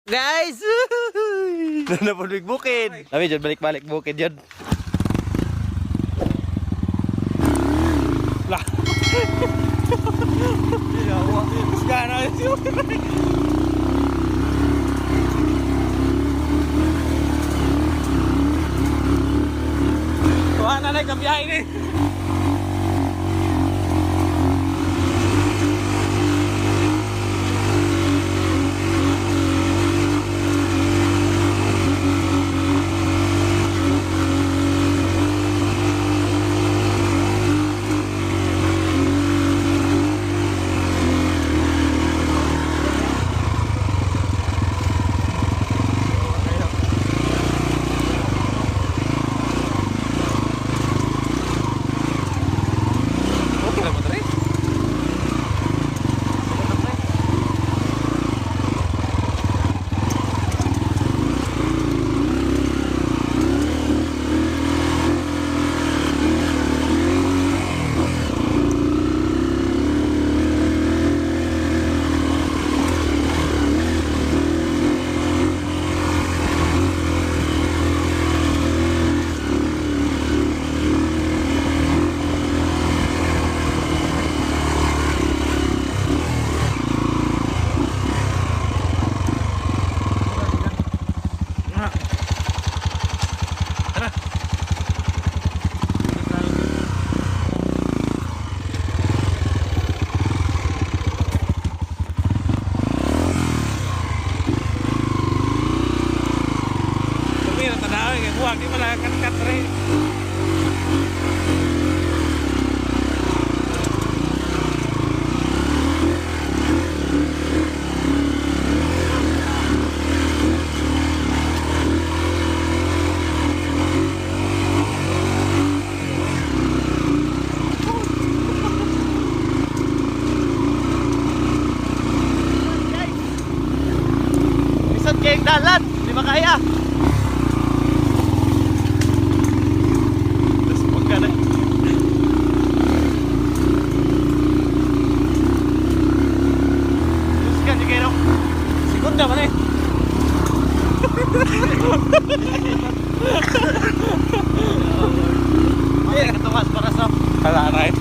Guys! Nanapon bukid. Kami dyan, balik-balik bukid yun. Lah. Gana. Tuhan na lang kabiyahe ni. Okay lang mo dre. Tara. Kami na tanaw kay buwag di pala kat-kat re. Bisan kayong dalan, di ba kaya? Tapos pagka na. Diyos ka, di kayo. Segunda man eh. Ay, katukas para sa... Hala right.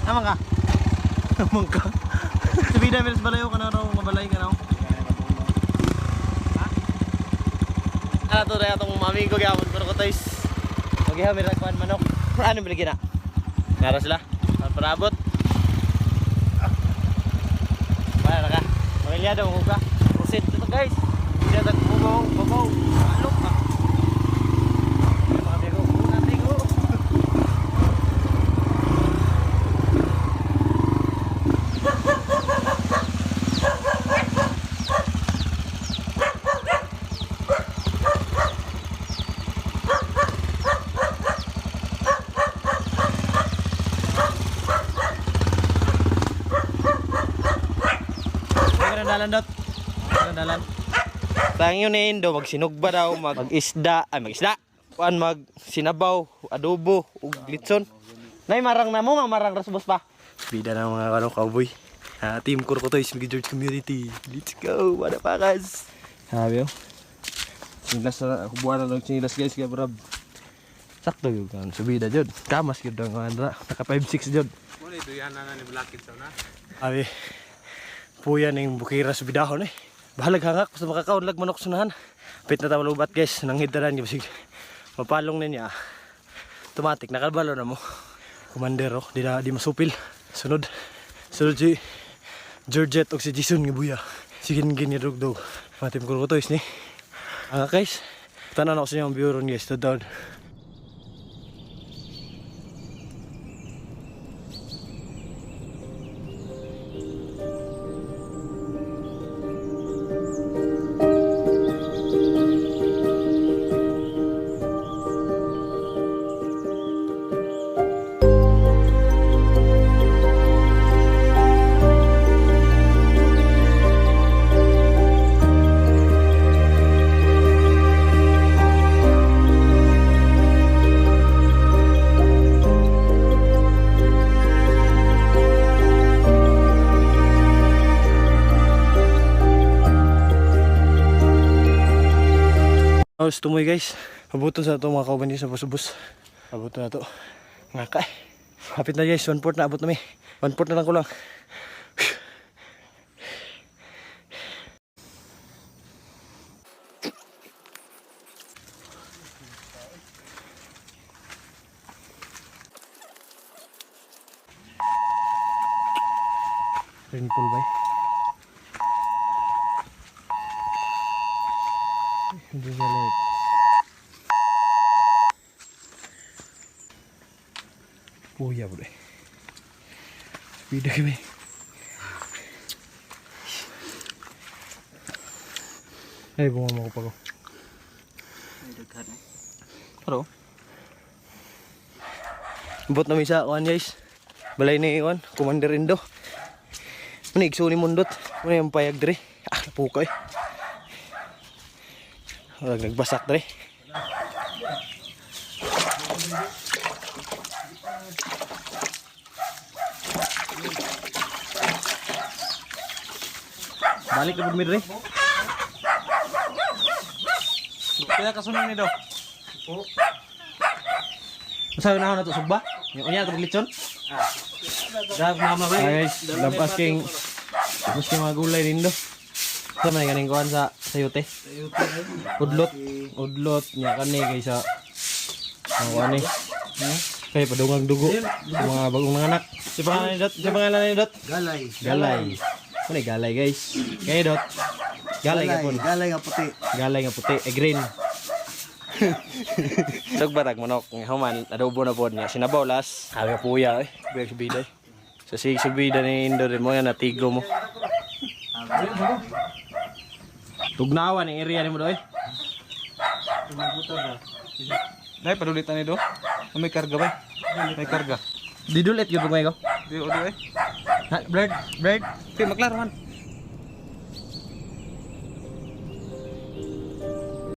Tama ka. Tama ka. Sabi na, meron balayo ka na raw, mabalay ka na. Ano to na itong amigo gyapon pero ko toys. Okay, ha, meron kuan manok. Ano bilgin na? Nara sila. Para parabot. Wala na ka. Pamilyado mo ka. Proceed dito guys. Siya tag bubaw, babaw. Alok ka. Mga amigo, amigo. Ay, dalan dot. Dalan. Tang yun eh, Indo, magsinugba daw, mag-isda, ay mag-isda. Kuan mag sinabaw, adobo, ug litson. Nay marang na mo nga marang rasbos pa. Bida na mga ano cowboy. Ah, Team Kurkotoys, Miguel George Community. Let's go, motherfuckers. Sabi oh. Sinilas na, kubuan na lang sinilas guys, kaya brab. Sakto yun kan, subida jud. Kamas gyud ang andra, naka 5-6 jud. Mo ni duyan na ni Blackit sa na. Abi, puya ning bukira sa bidahon eh. Bahalag hangak, basta makakaon lag manok sunahan. Pit na tama lubat guys, nanghid tanan, basig. Mapalong na niya. Automatic nakabalo na mo. Commander oh, di na di masupil. Sunod. Sunod si Georgette og si Jason nga buya. Si Gingin nga dugdog. Mga team Kurukutoys ni. Ah guys, tanan ako sa inyong view ron guys, down. Aos tumoy guys. Abuton sa ato mga kauban sa busubus. Abuton na to. Nga ka. Hapit na guys, 1/4 na abot na mi. 1/4 na lang kulang. Rainfall ba? Hindi niya like. Puya bro. Speed kami. Ay, bunga mo ko pa ko. Pero Bot na misa, kuan guys. Balay ni kuan, Commander Indo. Muna igso ni Mundot. Muna yung payag dre. Ah, napuka eh. Wag nagbasak dre. Balik na pud mi dre. pila ka sunod ni do. Usa na na to sugba? Yung unya to litson? Dag mama ba. Ay guys, lampas king Mas king mga gulay din do. Sa may ganing kuan sa sayote. Udlot, udlot nya kani kay sa ang kuan ni. Kay padungang dugo sa mga bagong nanganak. Si pangalan ni Dot, si pangalan ni Dot. Galay. Galay. Ano galay guys? Kay Dot. Galay ka pon. Galay nga puti. Galay nga puti, eh green. Sugbatag manok, nga human adobo na pod niya. Sinabaw las. Abi puya eh. Buya sa bida eh. Sa sig sa bida ni Indo rin mo yan natigo mo. Tugnawan ang area nimo doy. Dai padulitan ni do. May karga ba? May karga. Didulit gyud pag ko. Di o di eh. Ha, blurred, blurred. Di maklaro man.